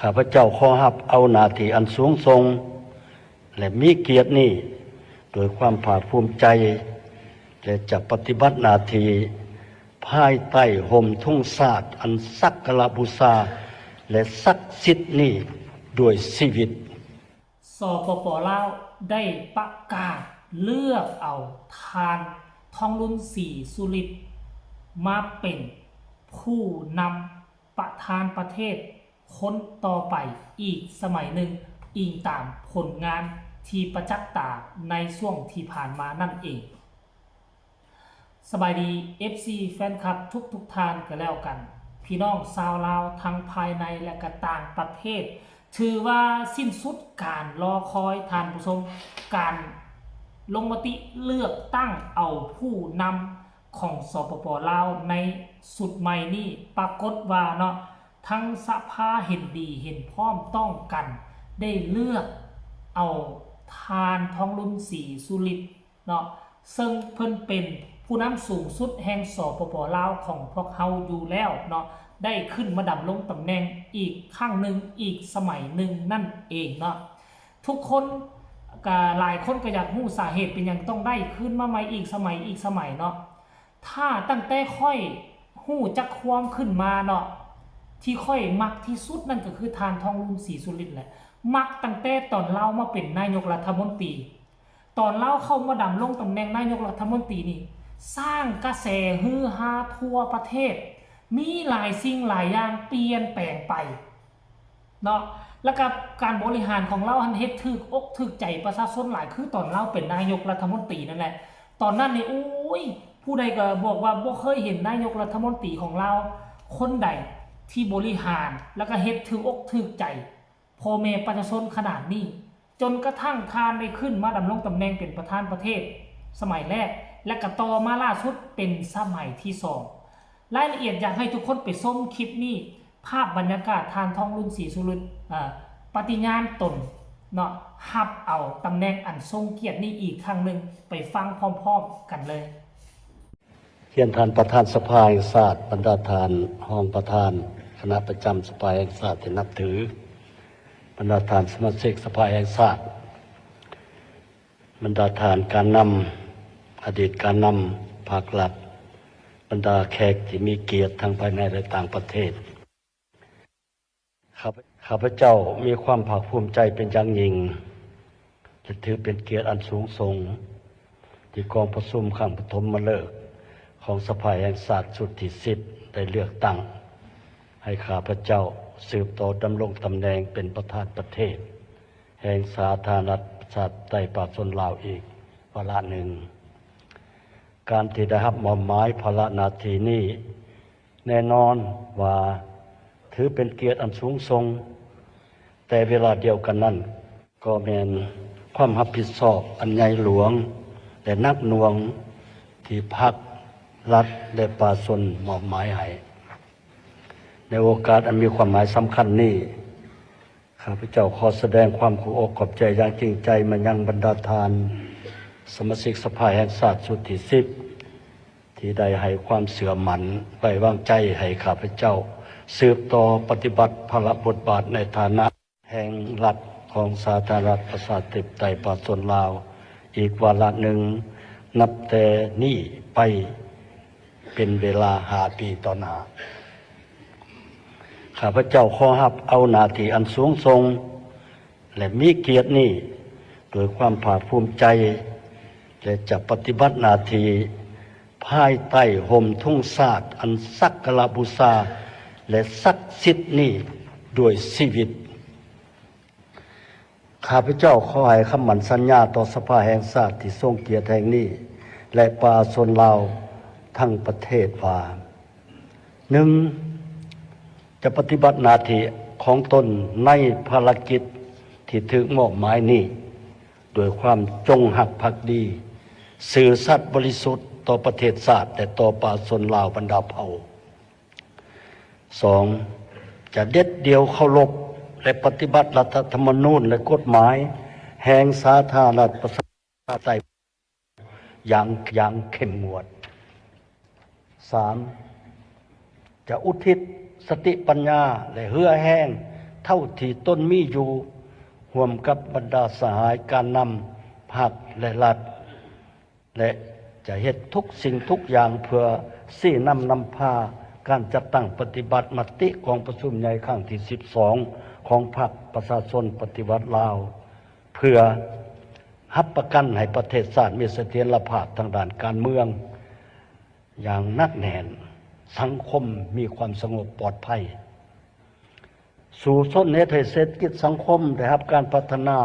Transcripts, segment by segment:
ຂ້າພະເຈົ້າຂໍຮັບເອົາໜ້າທີ່ອັນສູງສົ່ງ ແລະ ມີກຽດນີ້ດ້ວຍຄວາມພາກພູມໃຈ ແລະ ຈະປະຕິບັດໜ້າທີ່ພາຍໃຕ້ຮົ່ມທຸງຊາດອັນສັກກາລະບູຊາ ແລະ ສັກສິດນີ້ດ້ວຍຊີວິດ. ສປປ ລາວ ໄດ້ປະກາດເລືອກເອົາທ່ານ ທອງລຸນ ສີສຸລິດ ມາເປັນຜູ້ນຳ ປະທານປະເທດຄົນຕໍ່ໄປອີກສະໄໝໜຶ່ງ, ອີງຕາມຜົນງານທີ່ປະຈັກຕາໃນຊ່ວງທີ່ຜ່ານມານັ້ນເອງ. ສະບາຍດີ ເອັຟຊີ ແຟນຄລັບທຸກໆທ່ານກໍແລ້ວກັນ, ພີ່ນ້ອງຊາວລາວທັງພາຍໃນ ແລະ ກະຕ່າງປະເທດ, ຖືວ່າສິ້ນສຸດການລໍຄອຍ, ທ່ານຜູ້ຊົມ, ການລົງມະຕິເລືອກຕັ້ງເອົາຜູ້ນຳ ຂອງ ສປປ ລາວ ໃນຊຸດໃໝ່ນີ້ ປາກົດວ່າເນາະ ທັງສະພາເຫັນດີເຫັນພ້ອມຕ້ອງກັນ ໄດ້ເລືອກເອົາທ່ານ ທອງລຸນ ສີສຸລິດ ເນາະ ເຊິ່ງເພິ່ນເປັນຜູ້ນຳສູງສຸດແຫ່ງ ສປປ ລາວ ຂອງພວກເຮົາຢູ່ແລ້ວເນາະ ໄດ້ຂຶ້ນມາດຳລົງຕຳແໜ່ງອີກຄັ້ງໜຶ່ງ ອີກສະໄໝໜຶ່ງນັ້ນເອງເນາະ. ທຸກຄົນກະ ຫຼາຍຄົນກະຢາກຮູ້ສາເຫດເປັນຫຍັງຕ້ອງໄດ້ຄືນມາໃໝ່ອີກສະໄໝອີກສະໄໝເນາະ. ຖ້າຕັ້ງແຕ່ຂ້ອຍຮູ້ຈັກຄວາມຂຶ້ນມາເນາະ ທີ່ຂ້ອຍມັກທີ່ສຸດນັ້ນກະຄືທ່ານ ທອງລຸນ ສີສຸລິດ ແຫຼະ. ມັກຕັ້ງແຕ່ຕອນລາວມາເປັນນາຍົກລັດຖະມົນຕີ. ຕອນລາວເຂົ້າມາດຳລົງຕຳແໜ່ງນາຍົກລັດຖະມົນຕີນີ້ ສ້າງກະແສຮືຮາທົ່ວປະເທດ, ມີຫຼາຍສິ່ງຫຼາຍຢ່າງປ່ຽນແປງໄປ. ເນາະ ແລ້ວກະການບໍລິຫານຂອງລາວຫັ້ນເຮັດຖືກອົກຖືກໃຈປະຊາຊົນຫຼາຍ ຄືຕອນລາວເປັນນາຍົກລັດຖະມົນຕີນັ້ນແຫຼະ. ຕອນນັ້ນນີ້ ໂອ້ຍ ຜູ້ໃດກະບອກວ່າບໍ່ເຄີຍເຫັນນາຍົກລັດຖະມົນຕີຂອງລາວຄົນໃດທີ່ບໍລິຫານ ແລ້ວກະເຮັດຖືກອົກຖືກໃຈພໍ່ແມ່ປະຊາຊົນຂະໜາດນີ້ ຈົນກະທັ້ງທ່ານໄດ້ຂຶ້ນມາດຳລົງຕຳແໜ່ງເປັນປະທານປະເທດສະໄໝແລກ ແລະກະຕໍ່ມາລ່າສຸດເປັນສະໄໝທີສອງ. ລາຍລະອຽດຢາກໃຫ້ທຸກຄົນໄປຊົມຄລິບນີ້ ພາບບັນຍາກາດທ່ານ ທອງລຸນ ສີສຸລິດ ປະຕິຍານຕົນເນາະ ຮັບເອົາຕຳແໜ່ງອັນຊົງກຽດນີ້ອີກຄັ້ງໜຶ່ງ ໄປຟັງພ້ອມໆກັນເລີຍ. ຮຽນທ່ານປະທານສະພາແຫ່ງຊາດ, ບັນດາທ່ານຮອງປະທານຄະນະປະຈຳສະພາແຫ່ງຊາດທີ່ນັບຖື, ບັນດາທ່ານສະມາຊິກສະພາແຫ່ງຊາດ, ບັນດາທ່ານການນຳ, ອະດີດການນຳພັກລັດ, ບັນດາແຂກທີ່ມີກຽດທັງພາຍໃນ ແລະ ຕ່າງປະເທດ. ຂ້າພະ ຂ້າພະເຈົ້າມີຄວາມພາກພູມໃຈເປັນຢ່າງຍິ່ງ ແລະ ຖືເປັນກຽດອັນສູງສົ່ງ ທີ່ກອງປະຊຸມຄັ້ງປະຖົມມະເລີກຂອງສະພາແຫ່ງຊາດຊຸດທີສິບ ໄດ້ເລືອກຕັ້ງໃຫ້ຂ້າພະເຈົ້າສືບຕໍ່ດຳລົງຕຳແໜ່ງເປັນປະທານປະເທດແຫ່ງສາທາລະນະລັດປະຊາທິປະໄຕປະຊາຊົນລາວອີກວາລະໜຶ່ງ. ການທີ່ໄດ້ຮັບມອບໝາຍພາລະໜ້າທີ່ນີ້ ແນ່ນອນວ່າຖືເປັນກຽດອັນສູງສົ່ງ, ແຕ່ເວລາດຽວກັນນັ້ນກໍແມ່ນຄວາມຮັບຜິດຊອບອັນໃຫຍ່ຫຼວງ ແລະ ໜັກໜ່ວງທີ່ພັກ, ລັດ ແລະ ປະຊາຊົນມອບໝາຍໃຫ້. ໃນໂອກາດອັນມີຄວາມໝາຍສຳຄັນນີ້, ຂ້າພະເຈົ້າຂໍສະແດງຄວາມຂອບອົກຂອບໃຈຢ່າງຈິງໃຈມາຍັງບັນດາທ່ານສະມາຊິກສະພາແຫ່ງຊາດຊຸດທີສິບ ທີ່ໄດ້ໃຫ້ຄວາມເຊື່ອໝັ້ນໄວ້ວາງໃຈໃຫ້ຂ້າພະເຈົ້າສືບຕໍ່ປະຕິບັດພາລະບົດບາດໃນຖານະແຫ່ງລັດຂອງສາທາລະນະລັດປະຊາທິປະໄຕປະຊາຊົນລາວ ອີກວາລະໜຶ່ງ ນັບແຕ່ນີ້ໄປ ເປັນເວລາຫ້າປີຕໍ່ໜ້າ. ຂ້າພະເຈົ້າຂໍຮັບເອົາໜ້າທີ່ອັນສູງສົ່ງ ແລະ ມີກຽດນີ້ດ້ວຍຄວາມພາກພູມໃຈ ແລະ ຈະປະຕິບັດໜ້າທີ່ພາຍໃຕ້ຮົ່ມທຸງຊາດອັນສັກກາລະບູຊາ ແລະ ສັກສິດນີ້ດ້ວຍຊີວິດ. ຂ້າພະເຈົ້າຂໍໃຫ້ຄຳໝັ້ນສັນຍາຕໍ່ສະພາແຫ່ງຊາດທີ່ຊົງກຽດແຫ່ງນີ້ ແລະ ປະຊາຊົນລາວທັງປະເທດວ່າ, ໜຶ່ງ ຈະປະຕິບັດໜ້າທີ່ຂອງຕົນໃນພາລະກິດທີ່ຖືກມອບໝາຍນີ້ ດ້ວຍຄວາມຈົງຮັກພັກດີ, ຊື່ສັດບໍລິສຸດຕໍ່ປະເທດຊາດ ແລະ ຕໍ່ປະຊາຊົນລາວບັນດາເຜົ່າ. ສອງ ຈະເດັດດ່ຽວເຄົາລົບ ແລະ ປະຕິບັດລັດຖະທຳມະນູນ ແລະ ກົດໝາຍແຫ່ງສາທາລະນະລັດປະຊາທິປະໄຕຢ່າງ ຢ່າງເຂັ້ມງວດ. ສາມ ຈະອຸທິດສະຕິປັນຍາ ແລະ ເຫື່ອແຮງ ເທົ່າທີ່ຕົນມີຢູ່ ຮ່ວມກັບບັນດາສະຫາຍການນຳພັກ ແລະ ລັດ ແລະ ຈະເຮັດທຸກສິ່ງທຸກຢ່າງເພື່ອຊີ້ນຳນຳພາການຈັດຕັ້ງປະຕິບັດມະຕິກອງປະຊຸມໃຫຍ່ຄັ້ງທີສິບສອງ ຂອງພັກປະຊາຊົນປະຕິວັດລາວ ເພື່ອຮັບປະກັນໃຫ້ປະເທດຊາດມີສະຖຽນລະພາບທາງດ້ານການເມືອງຢ່າງໜັກແໜ້ນ, ສັງຄົມມີຄວາມສະຫງົບປອດໄພ, ສູ້ຊົນເຮັດໃຫ້ເສດຖະກິດສັງຄົມໄດ້ຮັບການພັດທະນາ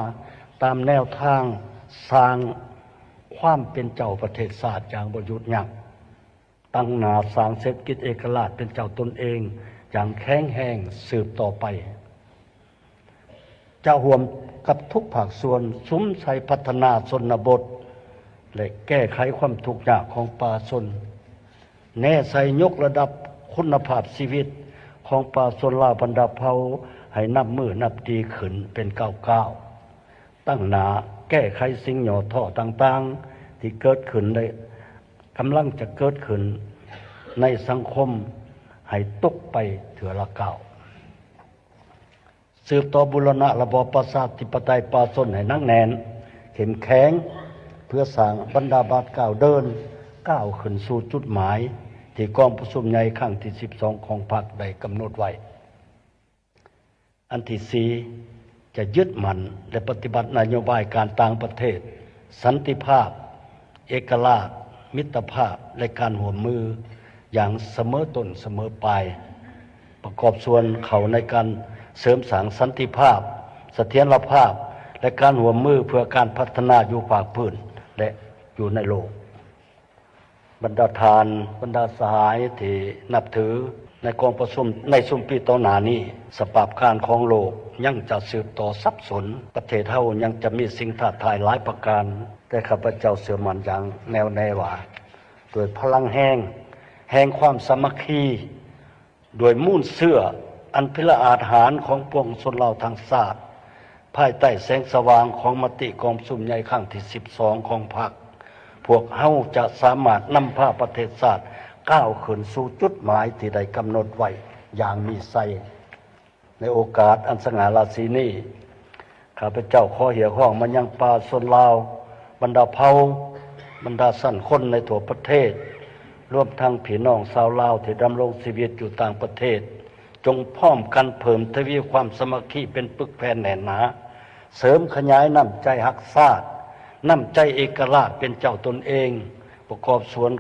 ຕາມແນວທາງສ້າງຄວາມເປັນເຈົ້າປະເທດຊາດຢ່າງບໍ່ຢຸດຢັ້ງ, ຕັ້ງໜ້າສ້າງເສດຖະກິດເອກະລາດເປັນເຈົ້າຕົນເອງຢ່າງແຂງແຮງສືບຕໍ່ໄປ. ຈະຮ່ວມກັບທຸກພາກສ່ວນສຸມໃສ່ພັດທະນາຊົນນະບົດ ແລະ ແກ້ໄຂຄວາມທຸກຍາກຂອງປະຊາຊົນ, ແນໃສ່ຍົກລະດັບຄຸນນະພາບຊີວິດຂອງປະຊາຊົນລາວບັນດາເຜົ່າໃຫ້ນັບມື້ນັບດີຂຶ້ນເປັນກ້າວໆ, ຕັ້ງໜ້າແກ້ໄຂສິ່ງຫຍໍ້ທໍ້ຕ່າງໆທີ່ເກີດຂຶ້ນ ແລະ ກຳລັງຈະເກີດຂຶ້ນໃນສັງຄົມໃຫ້ຕົກໄປເທື່ອລະກ້າວ. ສືບຕໍ່ບູລະນະລະບອບປະຊາທິປະໄຕປະຊາຊົນໃຫ້ໜັກແໜ້ນ, ເຂັ້ມແຂງ, ເພື່ອສ້າງບັນດາບາດກ້າວເດີນ, ກ້າວຂຶ້ນສູ່ຈຸດໝາຍທີ່ກອງປະຊຸມໃຫຍ່ຄັ້ງທີສິບສອງຂອງພັກໄດ້ກຳນົດໄວ້. ອັນທີສີ່, ຈະຍຶດໝັ້ນ ແລະ ປະຕິບັດນະໂຍບາຍການຕ່າງປະເທດ, ສັນຕິພາບ, ເອກະລາດ, ມິດຕະພາບ ແລະ ການຮ່ວມມືຢ່າງສະເໝີຕົ້ນສະເໝີປາຍ, ປະກອບສ່ວນເຂົ້າໃນການເສີມສ້າງສັນຕິພາບ, ສະຖຽນລະພາບ ແລະ ການຮ່ວມມືເພື່ອການພັດທະນາຢູ່ພາກພື້ນ ແລະ ຢູ່ໃນໂລກ. ບັນດາທ່ານ, ບັນດາສະຫາຍທີ່ນັບຖື, ໃນກອງປະຊຸມໃນຊຸມປີຕໍ່ໜ້ານີ້, ສະພາບການຂອງໂລກຍັງຈະສືບຕໍ່ສັບສົນ, ປະເທດເຮົາຍັງຈະມີສິ່ງທ້າທາຍຫຼາຍປະການ, ແຕ່ຂ້າພະເຈົ້າເຊື່ອໝັ້ນຢ່າງແນ່ວແນ່ວ່າ ດ້ວຍພະລັງແຮງ ແຫ່ງຄວາມສາມັກຄີ, ດ້ວຍມູນເຊື້ອອັນພິລະອາດຫານຂອງປວງຊົນລາວທັງຊາດ, ພາຍໃຕ້ແສງສະຫວ່າງຂອງມະຕິກອງປະຊຸມໃຫຍ່ຄັ້ງທີສິບສອງຂອງພັກ, ພວກເຮົາຈະສາມາດນຳພາປະເທດຊາດກ້າວຂຶ້ນສູ່ຈຸດໝາຍທີ່ໄດ້ກຳນົດໄວ້ຢ່າງມີໄຊ. ໃນໂອກາດອັນສະຫງ່າລາສີນີ້, ຂ້າພະເຈົ້າຂໍຮຽກຮ້ອງມາຍັງປະຊາຊົນລາວບັນດາເຜົ່າ, ບັນດາຊັ້ນຄົນໃນທົ່ວປະເທດ, ລວມທັງພີ່ນ້ອງຊາວລາວທີ່ດຳລົງຊີວິດຢູ່ຕ່າງປະເທດ, ຈົ່ງພ້ອມກັນເພີ່ມທະວີຄວາມສາມັກຄີເປັນປຶກແຜ່ນແໜ້ນໜາ, ເສີມຂະຫຍາຍນ້ຳໃຈຮັກຊາດ, ນ້ຳໃຈເອກະລາດເປັນເຈົ້າຕົນເອງ, ປະກອບສ່ວນ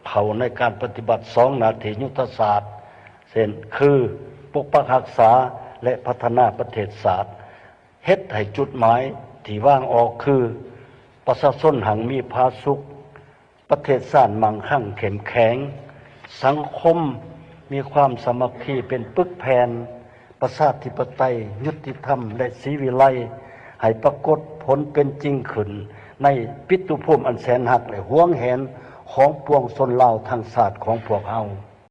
ເຂົ້າໃນການປະຕິບັດສອງໜ້າທີ່ຍຸດທະສາດ ເຊັ່ນ ຄື ປົກປັກຮັກສາ ແລະ ພັດທະນາປະເທດຊາດ, ເຮັດໃຫ້ຈຸດໝາຍທີ່ວາງອອກຄື ປະຊາຊົນຮັ່ງມີຜາສຸກ, ປະເທດຊາດໝັ້ງຄັ່ງເຂັ້ມແຂງ, ສັງຄົມມີຄວາມສາມັກຄີເປັນປຶກແຜ່ນ, ປະຊາທິປະໄຕ, ຍຸດຕິທຳ ແລະ ສີວິໄລ ໃຫ້ປາກົດຜົນເປັນຈິງຂຶ້ນໃນປິດຕຸພູມອັນແສນຮັກ ແລະ ຫວງແຫນຂອງປວງຊົນລາວທັງຊາດຂອງພວກເຮົາ.